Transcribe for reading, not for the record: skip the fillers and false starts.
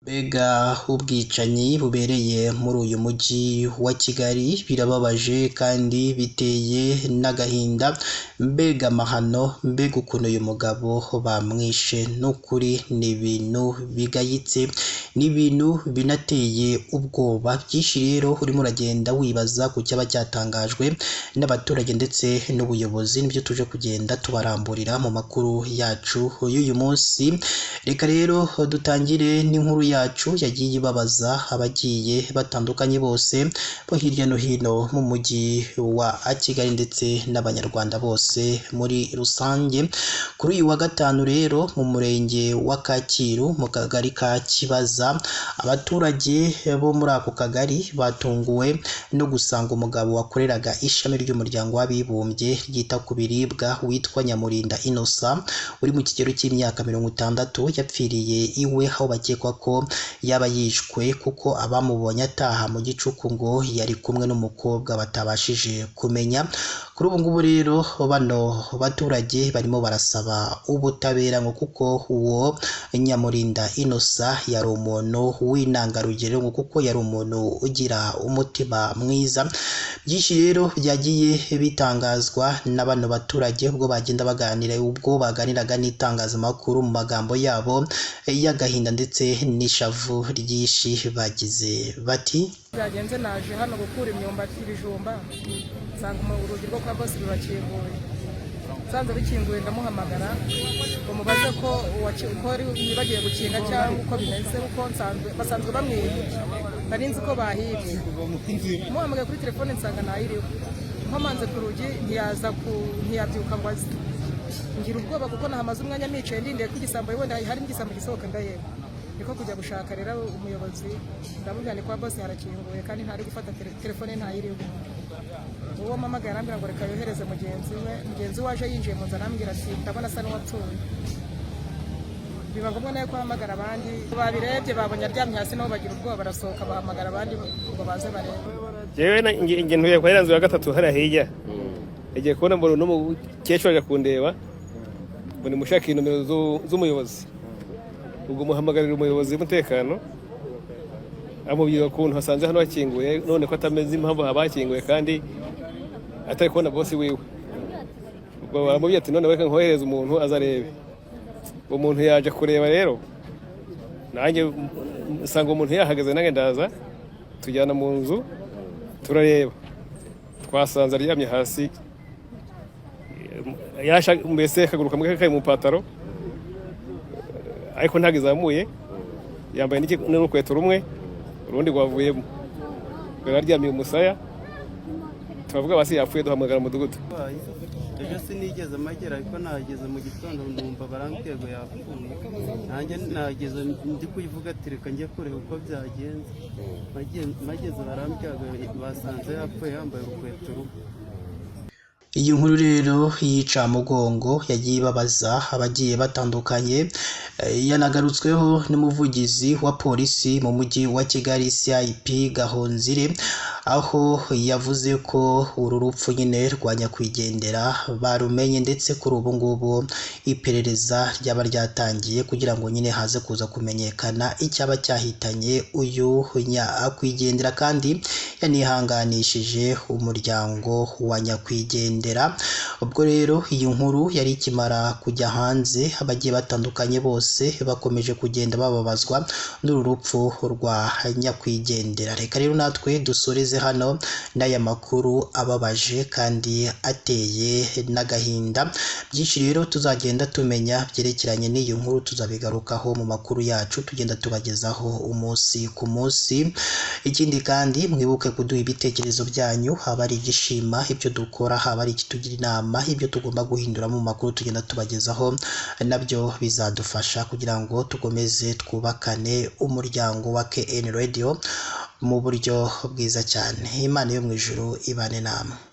Mbega ubwicanyi bubereye muri uyu mujyi wa Kigali, birababaje kandi biteye n'agahinda, mbega amahano, mbega ukuntu uyu mugabo bamwishe, n'ukuri ni ibintu bigayitse, ni ibintu binateye ubwoba. Byinshi rero urimo uragenda wibaza ku cyaba cyatangajwe n'abaturage ndetse n'ubuyobozi, nibyo tuje kugenda tubaramburira mu makuru yacu y'uyu munsi. Reka rero dutangire n'inkuru yacu yagiye ibabaza abagiye batandukanye bose bo hirya no hino mu mujyi wa Kigali ndetse n'Abanyarwanda bose muri rusange. Kuri uyu wa gatanu rero mu murenge wa Kacyiru mu kagari ka Kibaza, abaturage bo muri ako kagari batunguwe no gusanga umugabo wakoreraga ishami ry'umuryango w'abibumbye ryita ku biribwa witwa Nyamurinda Innocent uri mu kigero cy'imyaka 60 yapfiriye iwe, aho bakekwa ko yaba yishwe kuko abamubonye ataha mu gicuku ngo yari kumwe n'umukobwa batabashije kumenya. Kuri ubu ngubu rero bano baturage barimo barasaba ubutabera ngo kuko uwo Nyamurinda Innocent yari umuntu w'intangarugero, ngo kuko yari umuntu ugira umutima mwiza. Byinshi rero byagiye bitangazwa na bano baturage ubwo bagenda baganira, ubwo baganiraga n'itangazamakuru mu magambo yabo y'agahinda ndetse n'ishavu ryinshi, bagize bati: Byagenze naje hano gukura imyumbati, ibijumba, nsanga urugi rwo kwa bosi rurakinguye. Nsanze rukinguye ndamuhamagara ngo mubaze ko bagiye gukinga cyangwa uko bimeze, kuko basanzwe bamwibye, nari nzi ko bahibye. Muhamagaye kuri telefone nsanga ntayiriho, nkomanze ku rugi ntiyaza, ntiyabyuka ngo aze. Ngira ubwoba kuko nahamaze umwanya nicaye ndindiye ko igisambo, wenda harimo igisambo gisohoka, ndaheba. Niko kujya gushaka rero umuyobozi, ndamubwira ni kwa bosi harakinguye kandi ntari gufata telefone, ntayiriho. Uwo mpamagaye arambwira ngo reka yohereze mugenzi we. Mugenzi we aje yinjiye mu nzu arambwira ati: "Ndabona asa n'uwapfuye." Biba ngombwa nawe ko ahamagara abandi. Babirebye babonye aryamye hasi, nabo bagira ubwoba, barasohoka, bahamagara abandi ngo baze barebe. Jewe nge ntuye kwa iriya nzu ya gatatu hariya hirya. Yagiye kubona mbona n'umukecuru aje kundeba ngo nimushake nomero z'umuyobozi. Ubwo muhamagarira umuyobozi w'umutekano, amubwira ukuntu hasanze hano hakinguye, none ko atameze impamvu haba hakinguye kandi atari kubona bosi wiwe. Ubwo baramubwira ati: "None reka nkohereze umuntu azarebe." Uwo muntu yaje kureba rero, nanjye nsanga umuntu yahageze, nanjye ndaza tujyana mu nzu turareba, twasanze aryamye hasi yasha mbese akaguru kamwe kari mu pataro ariko ntabwo izamuye, yambaye n'urukweto rumwe, urundi rwavuyemo, yari aryamiye umusaya. Turavuga basi yapfuye, duhamagara umudugudu. Ejo sinigeze amagera, ariko nahageze mu gitondo numva barambwiye ngo yapfuye. Nanjye nahageze ndi kuyivuga ati: "Reka njye kureba uko byagenze." Mageze barambwira ngo basanze yapfuye yambaye urukweto rumwe. Iyi nkuru rero y'icamugongo yagiye ibabaza abagiye batandukanye, yanagarutsweho n'umuvugizi wa polisi mu mujyi wa Kigali, CIP Gahonzire, aho yavuze ko uru rupfu nyine rwa nyakwigendera barumenye, ndetse kuri ubu ngubu iperereza ryaba ryatangiye kugira ngo nyine haze kuza kumenyekana icyaba cyahitanye uyu nyakwigendera, kandi yanihanganishije umuryango wa nyakwigendera. Ubwo rero iyi nkuru yari ikimara kujya hanze, abagiye batandukanye bose bakomeje kugenda bababazwa n'uru rupfu rwa nyakwigendera. Reka rero natwe dusoreze hano n'aya makuru ababaje kandi ateye n'agahinda. Byinshi rero tuzagenda tumenya byerekeranye n'iyi nkuru tuzabigarukaho mu makuru yacu tugenda tubagezaho umunsi ku munsi. Ikindi kandi mwibuke kuduha ibitekerezo byanyu, haba ari igishima ibyo dukora, haba ari ikitugira inama ibyo tugomba guhindura mu makuru tugenda tubagezaho, nabyo bizadufasha kugira ngo dukomeze twubakane umuryango wa KN Radio mu buryo bwiza cyane. Imana yo mu ijuru ibane namwe.